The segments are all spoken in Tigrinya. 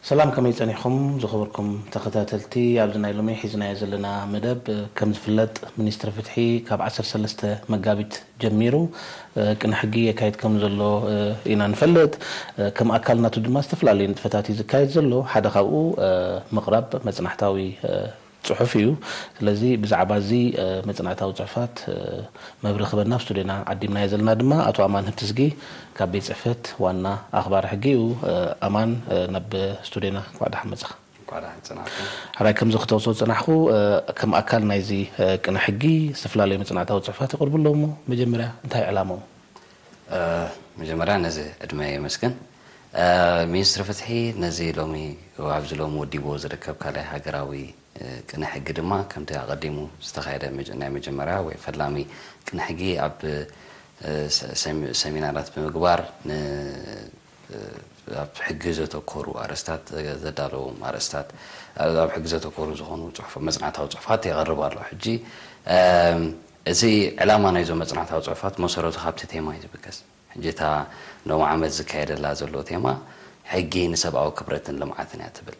ሰላም፣ ከመይ ጸኒሕኩም ዝኸበርኩም ተኸታተልቲ? ኣብዚ ናይ ሎሚ ሒዝናዮ ዘለና መደብ፣ ከም ዝፍለጥ፣ ሚኒስትሪ ፍትሒ ካብ ዓሰርተ ሰለስተ መጋቢት ጀሚሩ ቅነ ሕጊ የካይድ ከም ዘሎ ኢና ንፈልጥ። ከም ኣካል ናቱ ድማ ዝተፈላለዩ ንጥፈታት እዩ ዝካየድ ዘሎ። ሓደ ካብኡ ምቕራብ መጽናሕታዊ ጽሑፍ እዩ። ስለዚ ብዛዕባ እዚ መጽናዕታዊ ጽሑፋት መብርሂ ክበና ኣብ ስቱድዮና ዓዲምናዮ ዘለና ድማ ኣቶ ኣማን ህብትዝጊ ካብ ቤት ጽሕፈት ዋና ኣኽባሪ ሕጊ እዩ። ኣማን፣ ናብ ስቱድዮና እንኳዕ ደሓን መጻኻ። እንኳዕ ደሓን ጸናሕኩም። ሕራይ፣ ከምዚ ክተውሶ ዝጸናሕኩ፣ ከም ኣካል ናይዚ ቅነ ሕጊ ዝተፈላለዩ መጽናዕታዊ ጽሑፋት ይቐርቡ ኣለዉ እሞ መጀመርያ እንታይ ዕላማኡ? መጀመርያ ነዚ ዕድመ የመስግን። ሚኒስትሪ ፍትሒ ነዚ ሎሚ ኣብዚ ሎሚ ወዲቦ ዝርከብ ካልኣይ ሃገራዊ ቅነ ሕጊ ድማ ከምቲ ኣቐዲሙ ዝተኻየደ መጀ- ናይ መጀመርያ ወይ ፈላሚ ቅነ ሕጊ ኣብ ሰሚ- ሰሚናራት ብምግባር ን- ኣብ ሕጊ ዘተኮሩ ኣርእስታት ዘዳለዎም ኣርእስታት ኣብ ሕጊ ዘተኮሩ ዝኾኑ ጽሑፍ መጽናዕታዊ ጽሑፋት የቕርብ ኣሎ። ሕጂ እቲ ዕላማ ናይዞም መጽናዕታዊ ጽሑፋት መሰረቱ ካብቲ ቴማ እዩ ዝብገስ። ሕጂ እታ ሎም ዓመት ዝካየደላ ዘሎ ቴማ ሕጊ ንሰብኣዊ ክብረትን ልምዓትን እያ ትብል።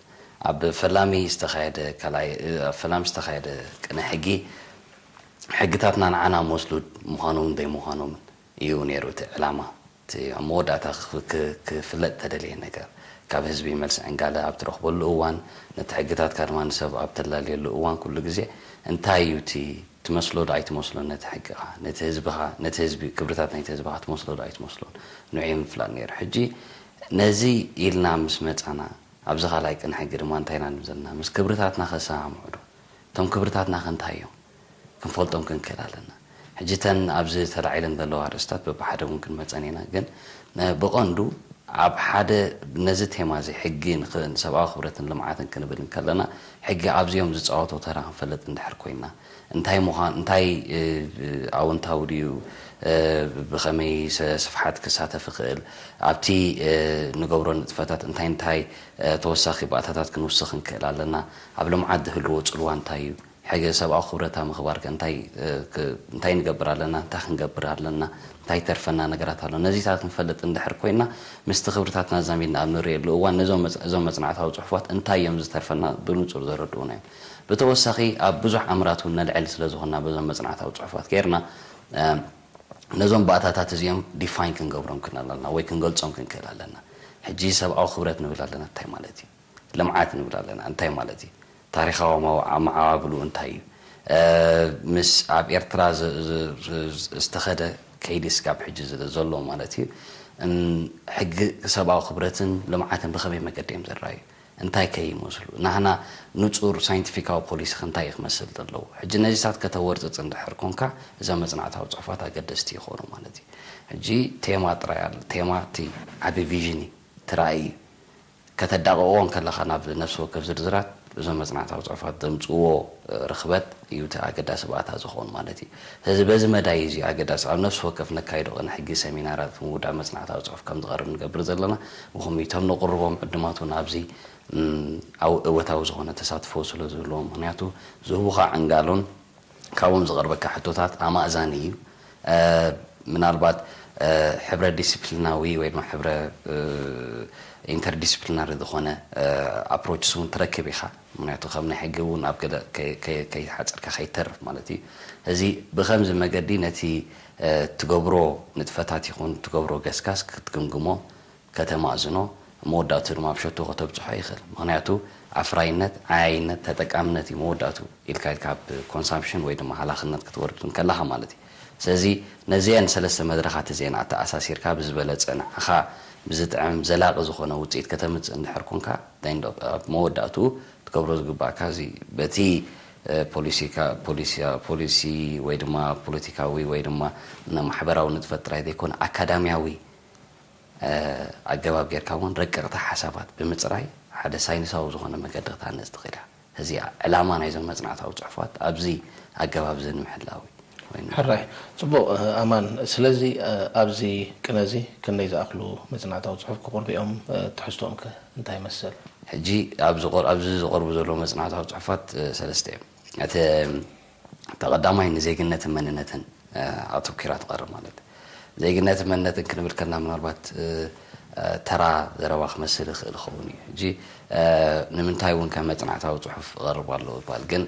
ኣብ ፈላሚ ዝተኻየደ ካልኣይ ኣብ ፈላሚ ዝተኻየደ ቅነ ሕጊ ሕግታትና ንዓና መስሉድ ምዃኖምን ዘይምዃኖምን እዩ ነይሩ እቲ ዕላማ። እቲ ኣብ መወዳእታ ክፍ- ክ- ክፍለጥ ተደልየ ነገር ካብ ህዝቢ መልሲ ዕንጋለ ኣብ ትረኽበሉ እዋን ነቲ ሕግታትካ ድማ ንሰብ ኣብ ተላልየሉ እዋን ኩሉ ግዜ እንታይ እዩ እቲ ትመስሎ ዶ ኣይትመስሎ ነቲ ሕግኻ ነቲ ህዝብኻ ነቲ ህዝቢ ክብርታት ናይቲ ህዝብኻ ትመስሎ ዶ ኣይትመስሎን ንዑ ምፍላጥ ነይሩ። ሕጂ ነዚ ኢልና ምስ መጻና ኣብዚ ካልኣይ ቅን ሕጊ ድማ እንታይ ኢና ንብል ዘለና ምስ ክብርታትና ከሰማምዑ ዶ እቶም ክብርታትና ከ እንታይ እዮም? ክንፈልጦም ክንክእል ኣለና። ሕጂ እተን ኣብዚ ተላዒለን ዘለዋ ኣርእስታት በብሓደ እውን ክንመፀን ኢና። ግን ብቐንዱ ኣብ ሓደ ነዚ ቴማ እዚ ሕጊ ንሰብኣዊ ክብረትን ልምዓትን ክንብል እንከለና ሕጊ ኣብዚኦም ዝፃወቶ ተራ ክንፈልጥ እንድሕር ኮይና እንታይ ምዃን እንታይ ኣውንታዊ ድዩ ብኸመይ ስፍሓት ክሳተፍ ይኽእል ኣብቲ ንገብሮ ንጥፈታት እንታይ እንታይ ተወሳኺ ባእታታት ክንውስኽ ንክእል ኣለና ኣብ ልምዓት ዝህልዎ ፅልዋ እንታይ እዩ ሕገ ሰብኣዊ ክብረታ ምኽባር ከ እንታይ እንታይ ንገብር ኣለና እንታይ ክንገብር ኣለና እንታይ ተርፈና ነገራት ኣሎ ነዚታት ክንፈልጥ እንድሕር ኮይና ምስቲ ክብርታትና ዛሚድና ኣብ ንርእየሉ እዋን ነዞም እዞም መጽናዕታዊ ጽሑፋት እንታይ እዮም ዝተርፈና ብንጹር ዘረድኡና እዮም ብተወሳኺ ኣብ ብዙሕ ኣምራት እውን ነልዕል ስለ ዝኾንና በዞም መጽናዕታዊ ጽሑፋት ጌርና ነዞም ባእታታት እዚኦም ዲፋይን ክንገብሮም ክንክእል ኣለና ወይ ክንገልጾም ክንክእል ኣለና ሕጂ ሰብኣዊ ክብረት ንብል ኣለና እንታይ ማለት እዩ ልምዓት ንብል ኣለና እንታይ ማለት እዩ ታሪኻዊ ኣመዓባብሉ እንታይ እዩ ምስ ኣብ ኤርትራ ዝተኸደ ከይዲ ስጋብ ሕጂ ዘሎ ማለት እዩ ሕጊ ሰብኣዊ ክብረትን ልምዓትን ብኸመይ መገዲ እዮም ዝረኣዩ እንታይ ከ ይመስሉ ናህና ንፁር ሳይንቲፊካዊ ፖሊሲ እንታይ እዩ ክመስል ዘለዎ ሕጂ ነዚታት ከተወርፅፅ እንድሕር ኮንካ እዞም መፅናዕታዊ ፅሑፋት ኣገደስቲ ይኾኑ ማለት እዩ ሕጂ ቴማ ጥራይ ኣሎ ቴማ እቲ ዓቢ ቪዥን እዩ እቲ ራእይ እዩ ከተዳቕቕዎ እንከለኻ ናብ ነፍሲ ወከፍ ዝርዝራት እዞም መፅናዕታዊ ፅሑፋት ዘምፅእዎ ርኽበት እዩ እቲ ኣገዳሲ ባእታ ዝኸውን ማለት እዩ። ስለዚ በዚ መዳይ እዚ ኣገዳሲ ኣብ ነፍሲ ወከፍ ነካይዶ ቅነ ሕጊ ሰሚናራት ምውዳእ መፅናዕታዊ ፅሑፍ ከም ዝቐርብ ንገብር ዘለና ብኸምኡ እቶም ነቕርቦም ዕድማት እውን ኣብዚ እወታዊ ዝኾነ ተሳትፎ ስለ ዝህልዎም ምክንያቱ ዝህቡኻ ዕንጋሎን ካብኦም ዝቐርበካ ሕቶታት ኣማእዛኒ እዩ። ምናልባት ሕብረ ዲስፕሊናዊ ወይ ድማ ሕብረ ኢንተርዲስፕሊናሪ ዝኾነ ኣፕሮችስ እውን ትረክብ ኢኻ። ምክንያቱ ከም ናይ ሕጊ እውን ኣብ ገለ ከይሓፀርካ ከይተርፍ ማለት እዩ። እዚ ብከምዚ መገዲ ነቲ ትገብሮ ንጥፈታት ይኹን ትገብሮ ገስጋስ ክትግምግሞ ከተማእዝኖ መወዳእቱ ድማ ኣብ ሸቶ ከተብፅሖ ይኽእል ምክንያቱ ኣፍራይነት ዓያይነት ተጠቃምነት እዩ መወዳእቱ ኢልካ ካብ ኮንሳምፕሽን ወይ ድማ ሃላኽነት ክትወርድ እንከለኻ ማለት እዩ ስለዚ ነዚአን ሰለስተ መድረኻት እዚአን ኣተኣሳሲርካ ብዝበለፀ ንዓኻ ብዝጥዕም ዘላቂ ዝኾነ ውፅኢት ከተምፅእ እንድሕር ኮንካ ኣብ መወዳእቱ ትገብሮ ዝግባእካ እዚ በቲ ፖሊሲካ ፖሊሲ ወይ ድማ ፖለቲካዊ ወይ ድማ ማሕበራዊ ንጥፈት ጥራይ ዘይኮነ ኣካዳሚያዊ ኣገባብ ጌርካ እውን ረቀቕቲ ሓሳባት ብምፅራይ ሓደ ሳይንሳዊ ዝኾነ መገዲ ክትሃንፅ ትኽእል እያ። እዚ ዕላማ ናይዞም መፅናዕታዊ ፅሑፋት ኣብዚ ኣገባብ እዚ ንምሕላው እዩ። ሕራይ ፅቡቕ ኣማን። ስለዚ ኣብዚ ቅነ እዚ ክንደይ ዝኣኽሉ መፅናዕታዊ ፅሑፍ ክቕርቡ እዮም? ትሕዝቶኦም ከ እንታይ ይመስል? ሕጂ ኣብዚ ዝቐርቡ ዘለዉ መፅናዕታዊ ፅሑፋት ሰለስተ እዮም። እቲ ተቐዳማይ ንዜግነትን መንነትን ኣተኲራ ትቐርብ ማለት ዜግነትን መንነትን ክንብል ከልና ምናልባት ተራ ዘረባ ክመስል ይኽእል ይኸውን እዩ። ሕጂ ንምንታይ እውን ከም መጽናዕታዊ ጽሑፍ እቐርብ ኣሎ ይባል፣ ግን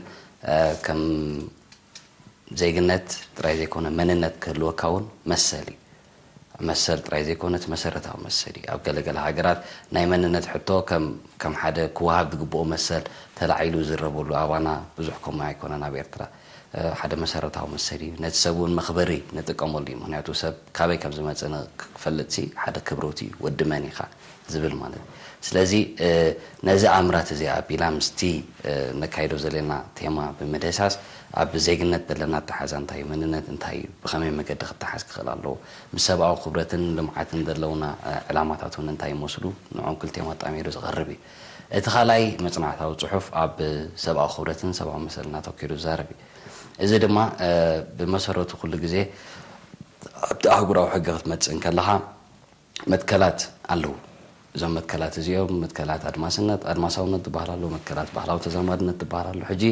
ከም ዜግነት ጥራይ ዘይኮነ መንነት ክህልወካ እውን መሰል እዩ። መሰል ጥራይ ዘይኮነ እቲ መሰረታዊ መሰል እዩ። ኣብ ገለገለ ሃገራት ናይ መንነት ሕቶ ከም ከም ሓደ ክወሃብ ዝግብኦ መሰል ተላዒሉ ዝረበሉ ኣባና ብዙሕ ከምኡ ኣይኮነን። ኣብ ኤርትራ ሓደ መሰረታዊ መሰል እዩ። ነቲ ሰብ እውን መኽበሪ ንጥቀመሉ እዩ። ምክንያቱ ሰብ ካበይ ከም ዝመፀ ክፈልጥሲ ሓደ ክብረቱ እዩ። ወዲ መን ኢኻ ዝብል ማለት እዩ። ስለዚ ነዚ ኣምራት እዚ ኣቢላ ምስቲ ነካይዶ ዘለና ቴማ ብምድህሳስ ኣብ ዜግነት ዘለና ኣተሓዛ እንታይ እዩ፣ መንነት እንታይ እዩ፣ ብኸመይ መገዲ ክተሓዝ ክኽእል ኣለዎ፣ ምስ ሰብኣዊ ክብረትን ልምዓትን ዘለውና ዕላማታት እውን እንታይ ይመስሉ፣ ንዖም ክልቲኦም ኣጣሚሩ ዝቐርብ እዩ። እቲ ካልኣይ መጽናዕታዊ ጽሑፍ ኣብ ሰብኣዊ ክብረትን ሰብኣዊ መሰልን ኣተኪሩ ዝዛረብ እዩ። እዚ ድማ ብመሰረቱ ኩሉ ግዜ ኣብቲ ኣህጉራዊ ሕጊ ክትመጽእ እንከለኻ መትከላት ኣለዉ። እዞም መትከላት እዚኦም መትከላት ኣድማስነት፣ ኣድማሳውነት ዝበሃል ኣሎ፣ መትከላት ባህላዊ ተዛማድነት ዝበሃል ኣሎ። ሕጂ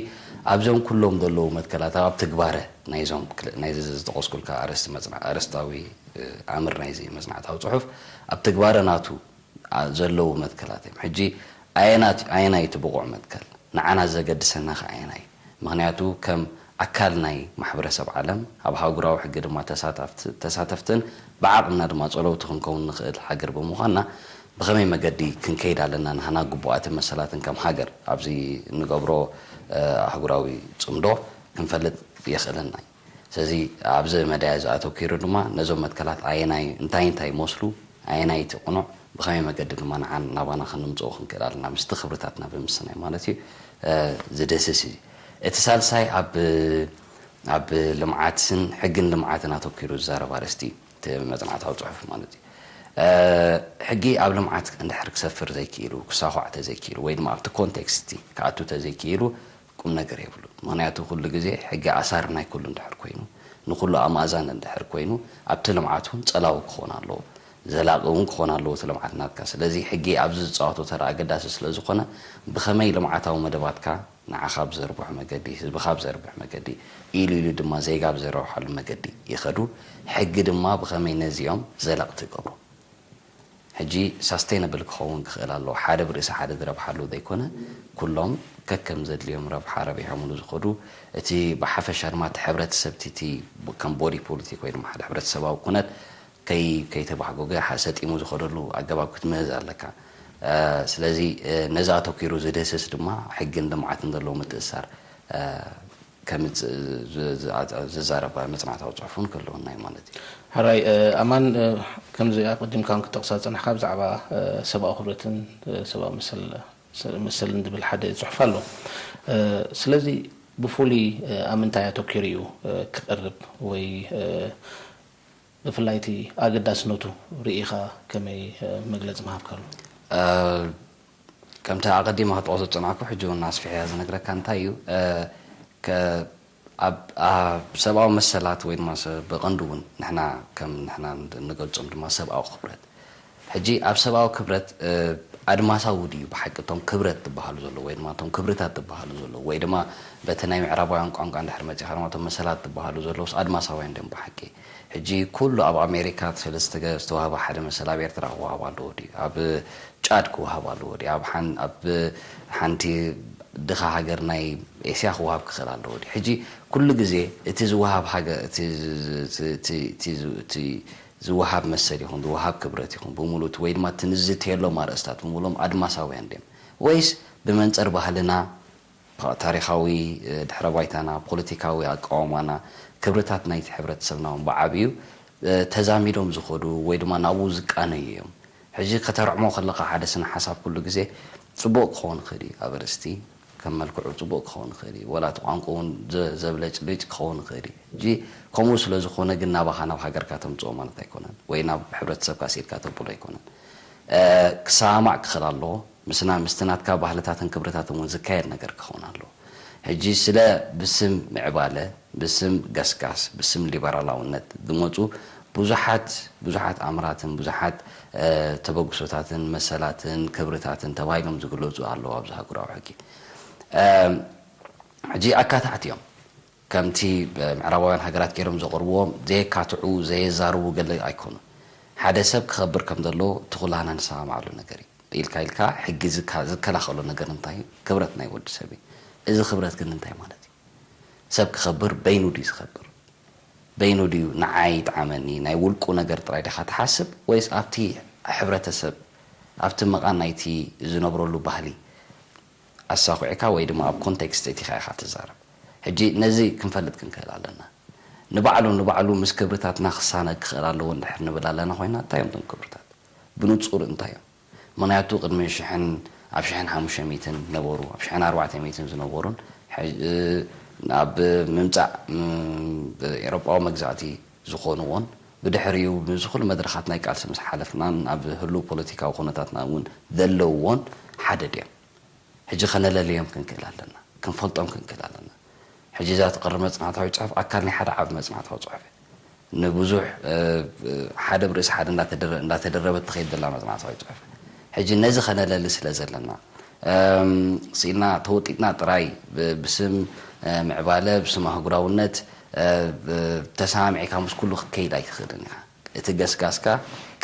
ኣብዞም ኩሎም ዘለዉ መትከላት ኣብ ትግባረ ናይዞም ክል- ናይዚ ዝጠቐስኩልካ ኣርእስቲ መጽና- ኣርእስታዊ ኣምር ናይዚ መጽናዕታዊ ጽሑፍ ኣብ ትግባረ ናቱ ዘለዉ መትከላት እዮም። ሕጂ ኣየናት ኣየናይ እቲ ብቑዕ መትከል ንዓና ዘገድሰና ከ ኣየናይ? ምኽንያቱ ከም ኣካል ናይ ማሕበረሰብ ዓለም ኣብ ኣህጉራዊ ሕጊ ድማ ተሳተፍትን ብዓቕምና ድማ ጸለውቲ ክንከውን ንኽእል ሃገር ብምዃንና ብኸመይ መገዲ ክንከይድ ኣለና? ናህና ግቡኣትን መሰላትን ከም ሃገር ኣብዚ እንገብሮ ኣህጉራዊ ጽምዶ ክንፈልጥ የኽእለና እዩ። ስለዚ ኣብዚ መዳያ እዚ ኣተኪሩ ድማ ነዞም መትከላት ኣየናይ እንታይ እንታይ ይመስሉ፣ ኣየናይ እቲ ቅኑዕ፣ ብኸመይ መገዲ ድማ ንዓን ናባና ከነምጽኦ ክንክእል ኣለና ምስቲ ክብርታትና ብምስናይ ማለት እዩ። ዝድህስስ እዩ። እቲ ሳልሳይ ኣብ ኣብ ልምዓትን ሕግን ልምዓትን ኣተኪሩ ዝዛረብ ኣርእስቲ እቲ መጽናዕታዊ ጽሑፍ ማለት እዩ። ሕጊ ኣብ ልምዓት እንድሕር ክሰፍር ዘይክኢሉ ክሳኹዕ ተዘይክኢሉ ወይ ድማ ኣብቲ ኮንቴክስት ክኣቱ ተዘይክኢሉ ቁም ነገር የብሉን። ምኽንያቱ ኩሉ ግዜ ሕጊ ኣሳሪ ናይ ኩሉ እንድሕር ኮይኑ ንኩሉ ኣማእዛን እንድሕር ኮይኑ ኣብቲ ልምዓት እውን ጸላዊ ክኾን ኣለዎ። ዘላቒ እውን ክኾን ኣለዎ እቲ ልምዓት ናትካ። ስለዚ ሕጊ ኣብዚ ዝፃወቶ ተራ ኣገዳሲ ስለ ዝኾነ ብኸመይ ልምዓታዊ መደባትካ ንዓኻ ብዘርብሑ መገዲ፣ ህዝብኻ ብዘርብሕ መገዲ፣ ኢሉ ኢሉ ድማ ዜጋ ብዘርብሓሉ መገዲ ይኸዱ። ሕጊ ድማ ብኸመይ ነዚኦም ዘለቕቲ ይገብሮ። ሕጂ ሳስቴነብል ክኸውን ክኽእል ኣለዎ። ሓደ ብርእሲ ሓደ ዝረብሓሉ ዘይኮነ ኩሎም ከከም ዘድልዮም ረብሓ ረቢሖምሉ ዝኸዱ እቲ ብሓፈሻ ድማ እቲ ሕብረተሰብ እቲ ከም ቦዲ ፖሊቲክ ወይ ድማ ሓደ ሕብረተሰባዊ ኩነት ከይ ከይተባህጎገ ሰጢሙ ዝኸደሉ ኣገባብ ክትምህዝ ኣለካ። ስለዚ ነዚ ኣተኪሩ ዝድህስስ ድማ ሕግን ልምዓትን ዘለዎ ምትእስሳር ከምፅእ ዝዛረብ መፅናዕታዊ ፅሑፍ እውን ክህልወና እዩ ማለት እዩ። ሕራይ ኣማን፣ ከምዚ ኣቀዲምካ እውን ክትጠቕሳ ዝፀናሕካ ብዛዕባ ሰብኣዊ ክብረትን ሰብኣዊ መሰል መሰልን ዝብል ሓደ ፅሑፍ ኣሎ። ስለዚ ብፍሉይ ኣብ ምንታይ ኣተኪሩ እዩ ክቐርብ ወይ ብፍላይ እቲ ኣገዳስነቱ ርኢኻ ከመይ መግለፂ ምሃብካሉ? ከምቲ ኣቐዲመ ክጠቕሶ ዝፀናሕኩ ሕጂ እውን ኣስፊሐ እያ ዝነግረካ እንታይ እዩ ኣብ ሰብኣዊ መሰላት ወይ ድማ ብቐንዱ እውን ንሕና ከም ንሕና ንገልፆም ድማ ሰብኣዊ ክብረት ሕጂ ኣብ ሰብኣዊ ክብረት ኣድማሳዊ ድዩ ብሓቂ እቶም ክብረት ዝበሃሉ ዘለዉ ወይ ድማ እቶም ክብርታት ዝበሃሉ ዘለዉ ወይ ድማ በቲ ናይ ምዕራባውያን ቋንቋ እንድሕር መፂኻ ድማ እቶም መሰላት ዝበሃሉ ዘለዉስ ኣድማሳውያን ድዮም ብሓቂ? ሕጂ ኩሉ ኣብ ኣሜሪካ ዝተዋህበ ሓደ መሰል ኣብ ኤርትራ ክወሃብ ኣለዎ ድዩ? ኣብ ጫድ ክወሃብ ኣለዎ ድዩ? ኣብ ሓንቲ ድኻ ሃገር ናይ ኤስያ ክወሃብ ክኽእል ኣለዎ ድዩ? ሕጂ ኩሉ ግዜ እቲ ዝወሃብ ሃገር እቲ ዝወሃብ መሰል ይኹን ዝወሃብ ክብረት ይኹን ብምሉእ ወይድማ እቲ ንዝትየሎም ኣርእስታት ብምሉኦም ኣድማሳውያን ድዮም ወይስ ብመንፅር ባህልና፣ ታሪኻዊ ድሕረ ባይታና፣ ፖለቲካዊ ኣቃውማና፣ ክብርታት ናይቲ ሕብረተሰብና እውን ብዓብዩ ተዛሚዶም ዝኸዱ ወይድማ ናብኡ ዝቃነዩ እዮም። ሕጂ ከተርዕሞ ከለኻ ሓደ ስነ ሓሳብ ኩሉ ግዜ ፅቡቕ ክኸውን ይኽእል እዩ ኣብ ኣርእስቲ ከም መልክዑ ፅቡቕ ክኸውን ይኽእል እዩ። ዋላ እቲ ቋንቋ እውን ዘብለጭልጭ ክኸውን ይኽእል እዩ። ሕጂ ከምኡ ስለ ዝኾነ ግን ናባኻ ናብ ሃገርካ ተምፅኦ ማለት ኣይኮነን ወይ ናብ ሕብረተሰብካ ስኢድካ ተብሎ ኣይኮነን። ክሰማማዕ ክኽእል ኣለዎ። ምስና ምስቲ ናትካ ባህልታትን ክብርታትን እውን ዝካየድ ነገር ክኸውን ኣለዎ። ሕጂ ስለ ብስም ምዕባለ፣ ብስም ገስጋስ፣ ብስም ሊበራላውነት ዝመፁ ብዙሓት ብዙሓት ኣምራትን ብዙሓት ተበግሶታትን መሰላትን ክብርታትን ተባሂሎም ዝግለፁ ኣለዉ ኣብዚ ሃገራዊ ሕጊ። ሕጂ ኣካታዕቲ እዮም። ከምቲ ምዕራባውያን ሃገራት ገይሮም ዘቕርብዎም ዘየካትዑ ዘየዛርቡ ገለ ኣይኮኑን። ሓደ ሰብ ክኸብር ከም ዘለዎ እቲ ኩላህና ንሰማማዓሉ ነገር እዩ። ኢልካ ኢልካ ሕጊ ዝካ- ዝከላኸሎ ነገር እንታይ እዩ? ክብረት ናይ ወዲ ሰብ እዩ። እዚ ክብረት ግን እንታይ ማለት እዩ? ሰብ ክኸብር በይኑ ድዩ ዝኸብር? በይኑ ድዩ ንዓይ ይጥዓመኒ ናይ ውልቁ ነገር ጥራይ ዲኻ ትሓስብ ወይስ ኣብቲ ሕብረተሰብ ኣብቲ መቓን ናይቲ ዝነብረሉ ባህሊ ኣሳኹዕካ ወይ ድማ ኣብ ኮንቴክስት እቲኻ ኢኻ ትዛረብ። ሕጂ ነዚ ክንፈልጥ ክንክእል ኣለና። ንባዕሉ ንባዕሉ ምስ ክብርታትና ክሳነ ክኽእል ኣለዎ እንድሕር ንብል ኣለና ኮይና እንታይ እዮም እቶም ክብርታት? ብንጹር እንታይ እዮም? ምኽንያቱ ቅድሚ ሽሕን ኣብ ሽሕን ሓሙሽተ ሚእትን ነበሩ ኣብ ሽሕን ኣርባዕተ ሚእትን ዝነበሩን ኣብ ምምፃእ ኤሮጳዊ መግዛእቲ ዝኾንዎን ብድሕሪኡ ብዚ ኩሉ መድረኻት ናይ ቃልሲ ምስ ሓለፍናን ኣብ ህሉው ፖለቲካዊ ኩነታትና እውን ዘለውዎን ሓደ ድዮም? ሕጂ ከነለልዮም ክንክእል ኣለና፣ ክንፈልጦም ክንክእል ኣለና። ሕጂ እዛ ትቐርብ መጽናዕታዊ ጽሑፍ ኣካል ናይ ሓደ ዓቢ መጽናዕታዊ ጽሑፍ እያ። ንብዙሕ ሓደ ብርእሲ ሓደ እንዳተደረበት ትኸይድ ዘላ መጽናዕታዊ ጽሑፍ። ሕጂ ነዚ ከነለሊ ስለ ዘለና ስኢልና ተወጢጥና ጥራይ ብስም ምዕባለ፣ ብስም ኣህጉራውነት ተሰማሚዕካ ምስ ኩሉ ክትከይድ ኣይትኽእልን ኢኻ። እቲ ገስጋስካ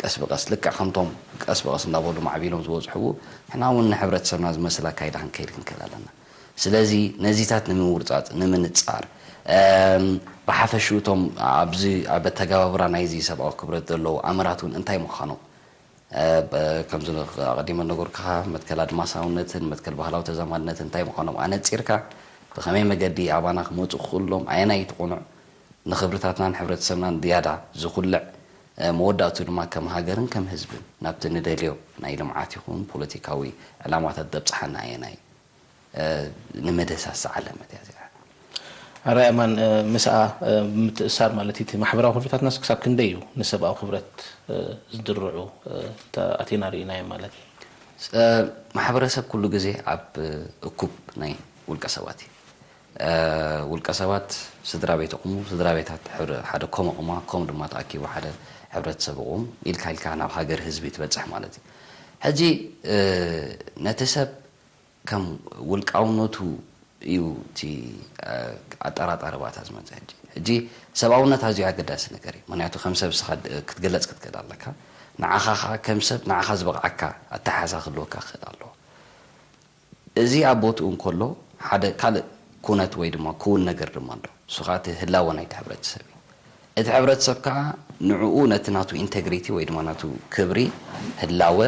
ቀስ ብቀስ ልክዕ ከምቶም ቀስ ብቀስ እንዳበሉ ማዕቢሎም ዝበፅሕዎ ንሕና እውን ንሕብረተሰብና ዝመስል ኣካይዳ ክንከይድ ክንክእል ኣለና። ስለዚ ነዚታት ንምውርፃፅ ንምንፃር ብሓፈሽኡ እቶም ኣብዚ ኣብ ኣተገባብራ ናይዚ ሰብኣዊ ክብረት ዘለዉ ኣምራት እውን እንታይ ምዃኖም ከምዚ ኣቐዲመ ነገርኩኻ መትከል ኣድማሳውነትን መትከል ባህላዊ ተዛማድነትን እንታይ ምዃኖም ኣነፂርካ ብኸመይ መገዲ ኣባና ክመፁ ክኽእሎም ኣየናይ እቲ ቁኑዕ ንኽብርታትናን ሕብረተሰብናን ዝያዳ ዝኹልዕ መወዳእቱ ድማ ከም ሃገርን ከም ህዝብን ናብቲ ንደልዮ ናይ ልምዓት ይኹን ፖለቲካዊ ዕላማታት ዘብፅሓና ኣየናይ ንምድህሳስ ዝዓለመት እያ እዚኣ። ኣራይ ኣማን ምስኣ ብምትእሳር ማለት እቲ ማሕበራዊ ክብርታትናስ ክሳብ ክንደይ እዩ ንሰብኣዊ ክብረት ዝድርዑ ኣቴና ርኢናዮ ማለት እዩ። ማሕበረሰብ ኩሉ ግዜ ኣብ እኩብ ናይ ውልቀ ሰባት እዩ። ውልቀ ሰባት ስድራ ቤት ኣቑሙ፣ ስድራ ቤታት ሓደ ኮም ኣቑማ፣ ኮም ድማ ተኣኪቡ ሓደ ሕብረተሰብ ኣቑም ኢልካ ኢልካ ናብ ሃገር ህዝቢ ትበፅሕ ማለት እዩ። ሕጂ ነቲ ሰብ ከም ውልቃውነቱ እዩ እቲ ኣጠራጣሪ ባእታ ዝመፅእ። ሕጂ ሕጂ ሰብኣውነት ኣዝዩ ኣገዳሲ ነገር እዩ። ምክንያቱ ከም ሰብ እስኻ ክትግለፅ ክትክእል ኣለካ። ንዓኻ ከዓ ከም ሰብ ንዓኻ ዝበቕዓካ ኣተሓሳ ክህልወካ ክኽእል ኣለዎ። እዚ ኣብ ቦትኡ እንከሎ ሓደ ካልእ ኩነት ወይ ድማ ክውን ነገር ድማ ኣሎ። እሱ ከዓ እቲ ህላወ ናይቲ ሕብረተሰብ እዩ። እቲ ሕብረተሰብ ከዓ ንዕኡ ነቲ ናቱ ኢንተግሪቲ ወይ ድማ ናቱ ክብሪ ህላወ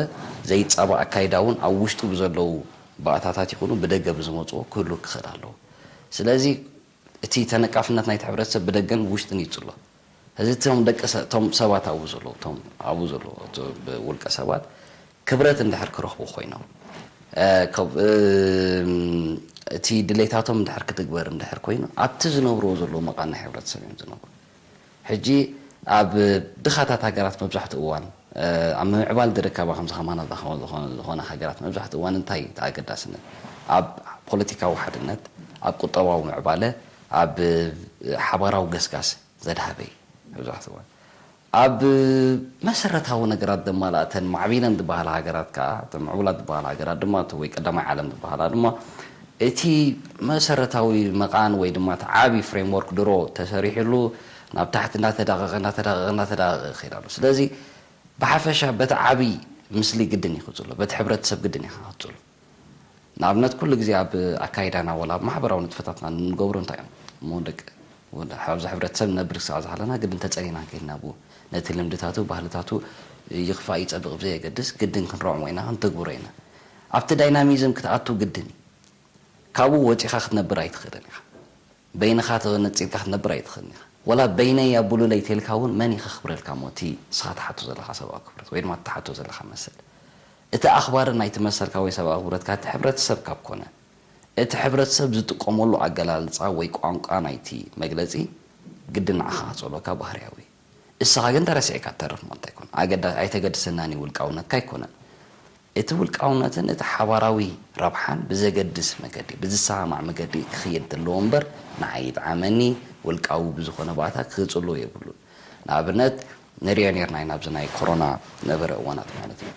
ዘይፃባእ ኣካይዳ እውን ኣብ ውሽጡ ብዘለዉ ባእታታት ይኹኑ ብደገ ብዝመፅዎ ክህሉ ክኽእል ኣለዎ። ስለዚ እቲ ተነቃፍነት ናይቲ ሕብረተሰብ ብደገን ብውሽጥን ይፅሎ። እዚ እቶም ደቂ እቶም ሰባት ኣብኡ ዘለዉ እቶም ኣብኡ ዘለዉ ውልቀ ሰባት ክብረት እንድሕር ክረኽቡ ኮይኖም እቲ ድሌታቶም እንድሕር ክትግበር እንድሕር ኮይኑ ኣብቲ ዝነብርዎ ዘለዉ መቓን ናይ ሕብረተሰብ እዮም ዝነብሩ። ሕጂ ኣብ ድኻታት ሃገራት መብዛሕትኡ እዋን ኣብ ምምዕባል ዝርከባ ከምዚ ከማና ዝኾነ ሃገራት መብዛሕትኡ እዋን እንታይ እቲ ኣገዳስነት ኣብ ፖለቲካዊ ሓድነት፣ ኣብ ቁጠባዊ ምዕባለ፣ ኣብ ሓባራዊ ገስጋስ ዘድሃበ እዩ። መብዛሕትኡ እዋን ኣብ መሰረታዊ ነገራት ዘማላእተን ማዕቢለን ዝበሃላ ሃገራት ከዓ እተን ምዕቡላት ዝበሃላ ሃገራት ድማ እቲ ወይ ቀዳማይ ዓለም ዝበሃላ ድማ እቲ መሰረታዊ መቓን ወይ ድማ እቲ ዓቢ ፍሬምወርክ ድሮ ተሰሪሕሉ ናብ ታሕቲ እናተዳቐቐ እናተዳቐቐ እናተዳቐቐ ይኸይድ ኣሎ። ስለዚ ብሓፈሻ በቲ ዓቢ ምስሊ ግድን እዩ ክፅሎ፣ በቲ ሕብረተሰብ ግድን እዩ ክፅሎ። ንኣብነት ኩሉ ግዜ ኣብ ኣካይዳና ወላ ኣብ ማሕበራዊ ንጥፈታትና ንገብሮ እንታይ እዮም እሞ ደቂ ኣብዚ ሕብረተሰብ ንነብር ክሳዕ ዝሃለና ግድን ተፀሊና ከይድና ብኡ ነቲ ልምድታቱ ባህልታቱ ይኽፋእ ይፀብቕ ብዘየገድስ ግድን ክንረዕሞ ኢና ክንተግብሮ ኢና። ኣብቲ ዳይናሚዝም ክትኣቱ ግድን እዩ። ካብኡ ወፂኻ ክትነብር ኣይትኽእልን ኢኻ። በይንኻ ተነፂልካ ክትነብር ኣይትኽእልን ኢኻ። ወላ በይነይ ኣቡሉለይ ተልካ እውን መን እዩ ከኽብረልካ እሞ እቲ ንስኻ ትሓቶ ዘለኻ ሰብኣዊ ክብረት ወይ ድማ ትሓቶ ዘለኻ መሰል እቲ ኣኽባሪ ናይቲ መሰልካ ወይ ሰብኣዊ ክብረትካ እቲ ሕብረተሰብ ካብ ኮነ እቲ ሕብረተሰብ ዝጥቀመሉ ኣገላልፃ ወይ ቋንቋ ናይቲ መግለፂ ግድን ንዓኻ ከፀልወካ ባህርያዊ እዩ። እስኻ ግን ተረሲዕካ ትተርፍ ማለት ኣይኮን ኣገዳ ኣይተገድሰናን እዩ ውልቃውነትካ ኣይኮነን። እቲ ውልቃውነትን እቲ ሓባራዊ ረብሓን ብዘገድስ መገዲ ብዝሰማማዕ መገዲ ክኽየድ ዘለዎ እምበር ንዓይ ይጥዓመኒ ውልቃዊ ብዝኾነ ባእታ ክጽሎ የብሉን። ንኣብነት ንሪኦ ኔርና ኢና ኣብዚ ናይ ኮሮና ነበረ እዋናት ማለት እዩ።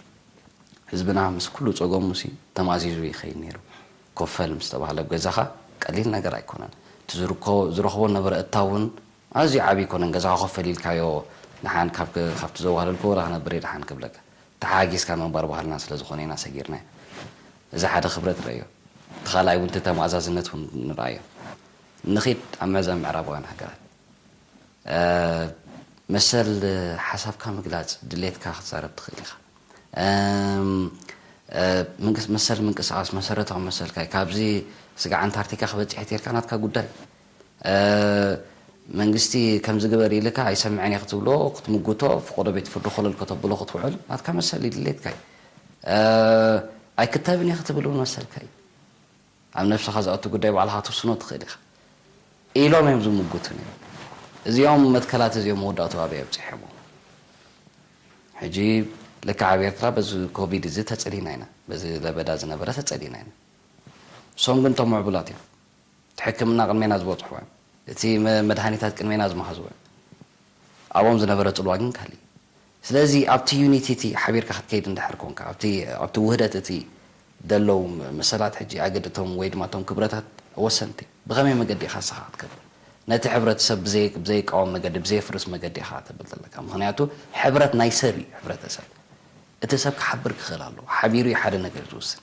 ህዝብና ምስ ኩሉ ጸገሙ ሲ ተማዚዙ ይኸይድ ነይሩ። ኮፈል ምስ ተባህለ ኣብ ገዛኻ ቀሊል ነገር ኣይኮነን። እቲ ዝርኮ ዝረኽቦ ነበረ እታ እውን ኣዝዩ ዓብዪ ኣይኮነን። ገዛኻ ኮፈል ኢልካዮ ደሓን ካብ ክ- ካብቲ ዘዋህለልኩ ወላ ክነብር እየ ደሓን ክብለካ። ተሓጊዝካ ምንባር ባህልና ስለ ዝኾነ ኢና ሰጊርናዮ። እዚ ሓደ ክብረት ንርእዮ። እቲ ካልኣይ እውን እቲ ተማእዛዝነት እውን ንርኣዮ። ንኺድ ኣብ መዘን ምዕራባውያን ሃገራት። እ፣ መሰል ሓሳብካ ምግላጽ፣ ድሌትካ ክትዛረብ ትኽእል ኢኻ። እም፣ እ፣ ምንቅስ- መሰል ምንቅስቓስ መሰረታዊ መሰልካ እዩ። ካብዚ ስጋዕ ኣንታርክቲካ ክበጽሕ እየ ተልካ ናትካ ጉዳይ። እ፣ መንግስቲ ከምዚ ግበር ኢልካ ኣይሰምዕን እየ ክትብሎ፣ ክትምጉቶ፣ ፍቆዶ ቤት ፍርዲ ኮለል ከተብሎ ክትውዕል ናትካ መሰል እዩ፣ ድሌትካ እዩ። እ፣ ኣይክተብን እየ ክትብል እውን መሰልካ እዩ። ኣብ ነብስኻ ዝኣቱ ጉዳይ ባዕልኻ ትውስኖ ትኽእል ኢኻ ኢሎም እዮም ዝምጉቱን እዮም። እዚኦም መትከላት እዚኦም መወዳእቱ ኣበይ ኣብፂሖሞ? ሕጂ ልክዕ ኣብ ኤርትራ በዚ ኮቪድ እዚ ተጸሊና ኢና። በዚ ለበዳ ዝነበረ ተጸሊና ኢና። እሶም ግን እቶም ምዕቡላት እዮም። እቲ ሕክምና ቅድሜና ዝበጽሕዎ እዮም። እቲ መ- መድሃኒታት ቅድሜና ዝመሃዝዎ እዮም። ኣብኦም ዝነበረ ጽልዋ ግን ካልእ እዩ። ስለዚ ኣብቲ ዩኒቲ እቲ ሓቢርካ ክትከይድ እንድሕር ኮንካ ኣብቲ ኣብቲ ውህደት እቲ ዘለዉ መሰላት ሕጂ ኣገድቶም ወይ ድማ እቶም ክብረታት ወሰንቲ ብኸመይ መገዲ ኢኻ ንስኻ ክትከብር ነቲ ሕብረተሰብ ብዘይ ብዘይቃወም መገዲ ብዘየፍርስ መገዲ ኢኻ ተብል ዘለካ ምክንያቱ ሕብረት ናይ ሰብ እዩ ሕብረተሰብ እቲ ሰብ ክሓብር ክኽእል ኣለዎ ሓቢሩ እዩ ሓደ ነገር ዝውስን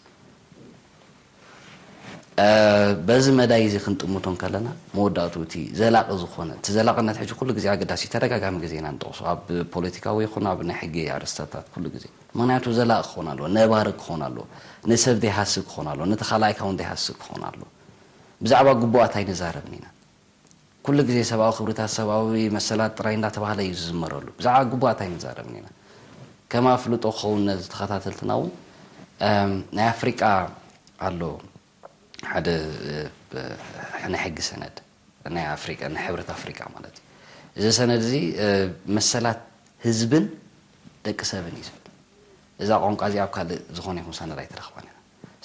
በዚ መዳይ እዚ ክንጥምቶ እንከለና መወዳእቱ እቲ ዘላቂ ዝኾነ እቲ ዘላቅነት ሕጂ ኩሉ ግዜ ኣገዳሲ ተደጋጋሚ ግዜ ኢና ንጠቕሶ ኣብ ፖለቲካዊ ይኹን ኣብ ናይ ሕጊ ኣርእስተታት ኩሉ ግዜ ምክንያቱ ዘላቂ ክኾን ኣለዎ ነባሪ ክኾን ኣለዎ ንሰብ ዘይሃስብ ክኾን ኣለዎ ነቲ ካልኣይካ እውን ዘይሃስብ ክኾን ኣለዎ ብዛዕባ ግቡኣት ኣይንዛረብን ኢና ኩሉ ግዜ ሰብኣዊ ክብርታት ሰብኣዊ መሰላት ጥራይ እንዳተባህለ እዩ ዝዝመረሉ ብዛዕባ ግቡኣት ኣይንዛረብን ኢና ከም ኣፍልጦ ክኸውን ነዚ ተኸታተልትና እውን ናይ ኣፍሪቃ ኣሎ ሓደ ናይ ሕጊ ሰነድ ናይ ኣፍሪቃ ናይ ሕብረት ኣፍሪቃ ማለት እዩ እዚ ሰነድ እዚ መሰላት ህዝብን ደቂ ሰብን እዩ ዝብል እዛ ቋንቋ እዚ ኣብ ካልእ ዝኾነ ይኹን ሰነድ ኣይትረኽባን እያ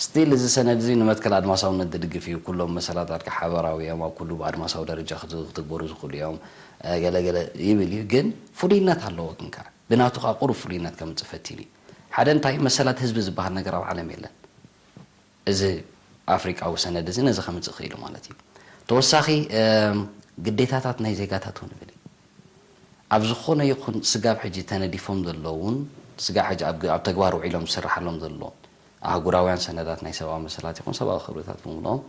ስቲል እዚ ሰነድ እዚ ንመትከል ኣድማሳውነት ዝድግፍ እዩ ኩሎም መሰላታትካ ሓበራዊ እዮም ኣብ ኩሉ ብኣድማሳዊ ደረጃ ክትግበሩ ዝኽእሉ እዮም ገለገለ ይብል እዩ ግን ፍሉይነት ኣለዎ ግን ከዓ ብናቱ ከዓ ቁሩብ ፍሉይነት ከምፅእ ፈቲኑ እዩ ሓደ እንታይ መሰላት ህዝቢ ዝበሃል ነገር ኣብ ዓለም የለን እዚ ኣፍሪቃዊ ሰነድ እዚ ነዚ ከምፅእ ክኢሉ ማለት እዩ ተወሳኺ ግዴታታት ናይ ዜጋታት እውን ይብል እዩ ኣብ ዝኾነ ይኹን ስጋብ ሕጂ ተነዲፎም ዘለውን ስጋብ ሕጂ ኣብ ተግባር ውዒሎም ዝስርሓሎም ዘለውን ኣህጉራውያን ሰነዳት ናይ ሰብኣዊ መሰላት ይኹን ሰብኣዊ ክብርታት ብምልኦም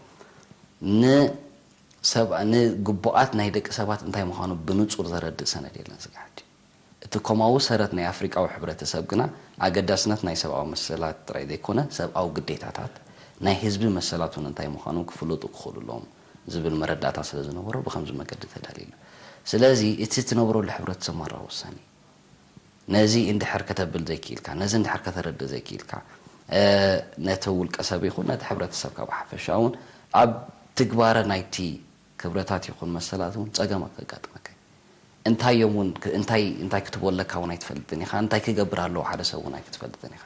ንግቡኣት ናይ ደቂ ሰባት እንታይ ምዃኑ ብንፁር ዘረድእ ሰነድ የለን ስጋብ ሕጂ እቲ ኮማዊ ሰረት ናይ ኣፍሪቃዊ ሕብረተሰብ ግና ኣገዳስነት ናይ ሰብኣዊ መሰላት ጥራይ ዘይኮነ ሰብኣዊ ግዴታታት ናይ ህዝቢ መሰላት እውን እንታይ ምዃኖም ክፍለጡ ክኽእሉ ኣለዎም ዝብል መረዳእታ ስለ ዝነበሮ ብኸምዚ መገዲ ተዳልዩ እዩ። ስለዚ እቲ ትነብረሉ ሕብረተሰብ ማራ ወሳኒ እዩ። ነዚ እንድሕር ከተብል ዘይክኢልካ፣ ነዚ እንድሕር ከተረድእ ዘይክኢልካ ነቲ ውልቀ ሰብ ይኹን ነቲ ሕብረተሰብካ ብሓፈሻ እውን ኣብ ትግባረ ናይቲ ክብረታት ይኹን መሰላት እውን ጸገማት ከጋጥመካ እዩ። እንታይ እዮም እውን እንታይ እንታይ ክትቦለካ እውን ኣይትፈልጥን ኢኻ እንታይ ክገብር ኣለዎ ሓደ ሰብ እውን ኣይክትፈልጥን ኢኻ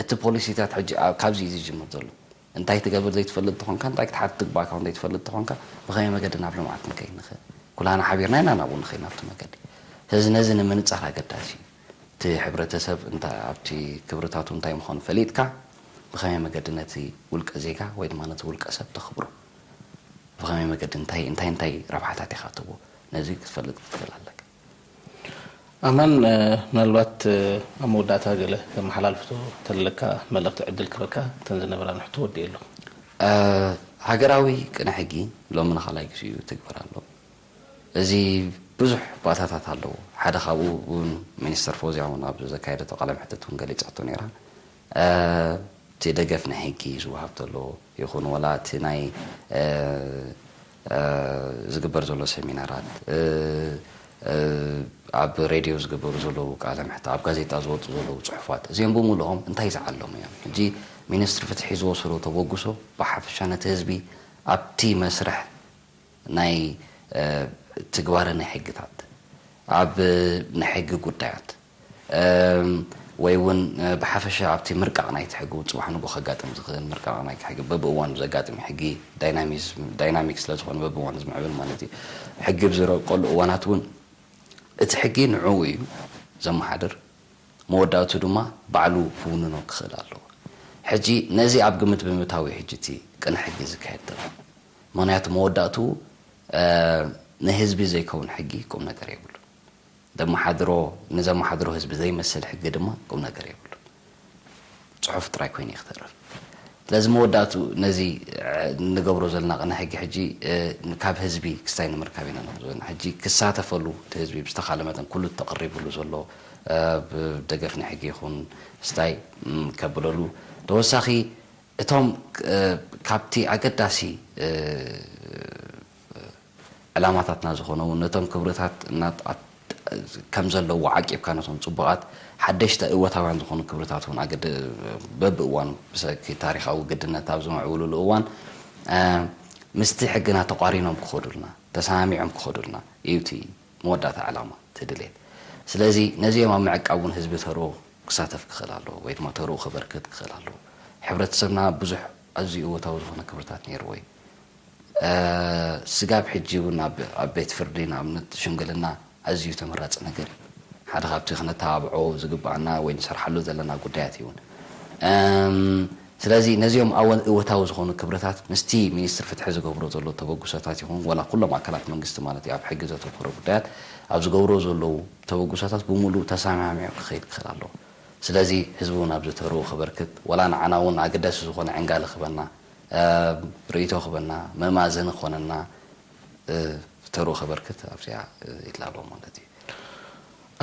እቲ ፖሊሲታት ሕጂ ካብዚ እዩ ዝጅምር ዘሎ እንታይ ትገብር ዘይትፈልጥ ተኾንካ እንታይ ክትሓት ትግባእካ እውን ዘይትፈልጥ ተኾንካ ብኸመይ መገዲ ናብ ልምዓት ክንከይድ ንኽእል ኩላና ሓቢርና ኢና ናብኡ ንኸይድ ናብቲ መገዲ ስለዚ ነዚ ንምንጻር ኣገዳሲ እዩ እቲ ሕብረተሰብ ኣብቲ ክብርታቱ እንታይ ምዃኑ ፈሊጥካ ብኸመይ መገዲ ነቲ ውልቀ ዜጋ ወይ ድማ ነቲ ውልቀ ሰብ ተኽብሮ ብኸመይ መገዲ እንታይ እንታይ እንታይ ረብሓታት ኢኻ ትህቦ ነዚ ክትፈልጥ ክትኽእል ኣለካ። ኣማን ምናልባት ኣብ መወዳእታ ገለ ከመሓላልፍቶ ተለካ መልእኽቲ ዕድል ክበካ እተን ዝነበራ ንሕቶ ወዲእ ኣለኹ። ሃገራዊ ቅነ ሕጊ ሎሚ ንኻልኣይ ግዜኡ ይትግበር ኣሎ። እዚ ብዙሕ ባእታታት ኣለዎ። ሓደ ካብኡ እውን ሚኒስተር ፎዝያ እውን ኣብ ዘካየደቶ ቃለ መሕተት እውን ገሊጻቶ ነይራ። እቲ ደገፍ ናይ ሕጊ ዝወሃብ ተሎ ይኹን ወላ እቲ ናይ ዝግበር ዘሎ ሰሚናራት ኣብ ሬድዮ ዝግበሩ ዘለዉ ቃለ ምሕታ ኣብ ጋዜጣ ዝወጡ ዘለዉ ፅሑፋት እዚኦም ብምልኦም እንታይ ዝዓለሙ እዮም ሕጂ ሚኒስትሪ ፍትሒ ዝወሰዶ ተበግሶ ብሓፈሻ ነቲ ህዝቢ ኣብቲ መስርሕ ናይ ትግባረ ናይ ሕግታት ኣብ ናይ ሕጊ ጉዳያት ወይ እውን ብሓፈሻ ኣብቲ ምርቃቕ ናይቲ ሕጊ እውን ፅባሕ ንጎ ከጋጥም ዝኽእል ምርቃቕ ናይቲ ሕጊ በብእዋኑ ዘጋጥም ሕጊ ዳይናሚክስ ስለ ዝኾነ በብእዋኑ ዝምዕብል ማለት እዩ ሕጊ ብዝረቀሉ እዋናት እውን እቲ ሕጊ ንዕኡ እዩ ዘመሓድር መወዳእቱ ድማ ባዕሉ ክውንኖ ክኽእል ኣለዎ ሕጂ ነዚ ኣብ ግምት ብምእታዊ ሕጂ እቲ ቅነ ሕጊ ዝካየድ ዘሎ ምኽንያቱ መወዳእቱ ንህዝቢ ዘይከውን ሕጊ ቁም ነገር የብሉ ዘመሓድሮ፣ ንዘመሓድሮ ህዝቢ ዘይመስል ሕጊ ድማ ቁም ነገር የብሉን። ጽሑፍ ጥራይ ኮይኑ ይክተረፍ። ስለዚ መወዳእቱ ነዚ ንገብሮ ዘለና ቅነ ሕጊ ሕጂ ካብ ህዝቢ ክስታይ ንምርካብ ኢና ንብሎ ዘለና። ሕጂ ክሳተፈሉ እቲ ህዝቢ ብዝተኻለ መጠን ኩሉ ተቕሪብሉ ዘሎ ብደገፍ ንሕጊ ይኹን ስታይ ከብለሉ ተወሳኺ እቶም ካብቲ ኣገዳሲ ዕላማታትና ዝኾነ እውን ነቶም ክብርታት ከም ዘለዎ ዓቂብካ ነቶም ጽቡቓት ሓደሽተ እወታውያን ዝኾኑ ክብርታት እውን ኣገደ በብእዋኑ ብሰኪ ታሪኻዊ ግድነት ኣብ ዝምዕብሉሉ እዋን ምስቲ ሕግና ተቋሪኖም ክኸዱልና ተሰማሚዖም ክኸዱልና እዩ እቲ መወዳእታ ዕላማ እቲ ድሌት። ስለዚ ነዚኦም ኣብ ምዕቃብ እውን ህዝቢ ተርኡ ክሳተፍ ክኽእል ኣለዎ ወይ ድማ ተርኡ ክበርክት ክኽእል ኣለዎ። ሕብረተሰብና ብዙሕ ኣዝዩ እወታዊ ዝኾነ ክብርታት ነይርዎ እዩ። ስጋብ ሕጂ እውን ኣብ ቤት ፍርዲ ንኣብነት ሽምግልና ኣዝዩ ተመራፂ ነገር እዩ። ሓደ ካብቲ ክነተባብዖ ዝግባኣና ወይ ንሰርሓሉ ዘለና ጉዳያት እዩ እውን። ስለዚ ነዚኦም እወታዊ ዝኾኑ ክብርታት ምስቲ ሚኒስትር ፍትሒ ዝገብሮ ዘሎ ተበግሶታት ይኹን ዋላ ኩሎም ኣካላት መንግስቲ ማለት እዩ ኣብ ሕጊ ዘተኮረ ጉዳያት ኣብ ዝገብሮ ዘለዉ ተበግሶታት ብምሉእ ተሰማሚዑ ክኸይድ ክኽእል ኣለዎ። ስለዚ ህዝቢ እውን ኣብዚ ተርኡ ክበርክት ዋላ ንዓና እውን ኣገዳሲ ዝኾነ ዕንጋለ ክበና ርእይቶ ክበና መማዘኒ ክኾነና ተርኡ ከበርክት ኣብዚኣ ይላሎ ማለት እዩ።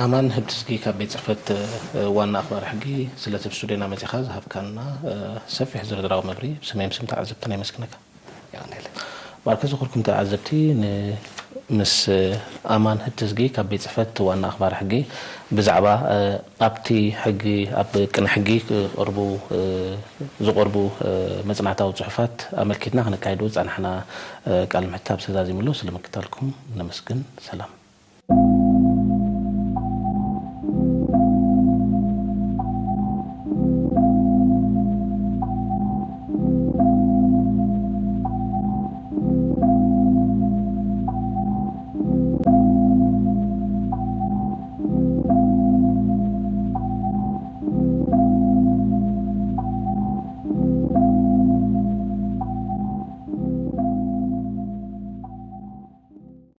ኣማን ህብትዝጊ ካብ ቤት ፅሕፈት ዋና ኣኽባሪ ሕጊ ስለቲ ኣብ ስቱድዮና መፂኻ ዝሃብካና ሰፊሕ ዝርዝራዊ መብርሂ ብስመይ ምስም ተዓዘብትና የመስግነካ። የቐንየለይ። ባርከ ዝኽርኩም ተዓዘብቲ ን- ምስ ኣማን ህብትዝጊ ካብ ቤት ፅሕፈት ዋና ኣኽባሪ ሕጊ ብዛዕባ ኣብቲ ሕጊ ኣብ ቅነ ሕጊ ክቐርቡ ዝቐርቡ መፅናዕታዊ ፅሑፋት ኣመልኪትና ክነካይዶ ዝፀናሕና ቃለ ምሕታት ተዛዚምሉ። ስለምክታልኩም ነመስግን። ሰላም።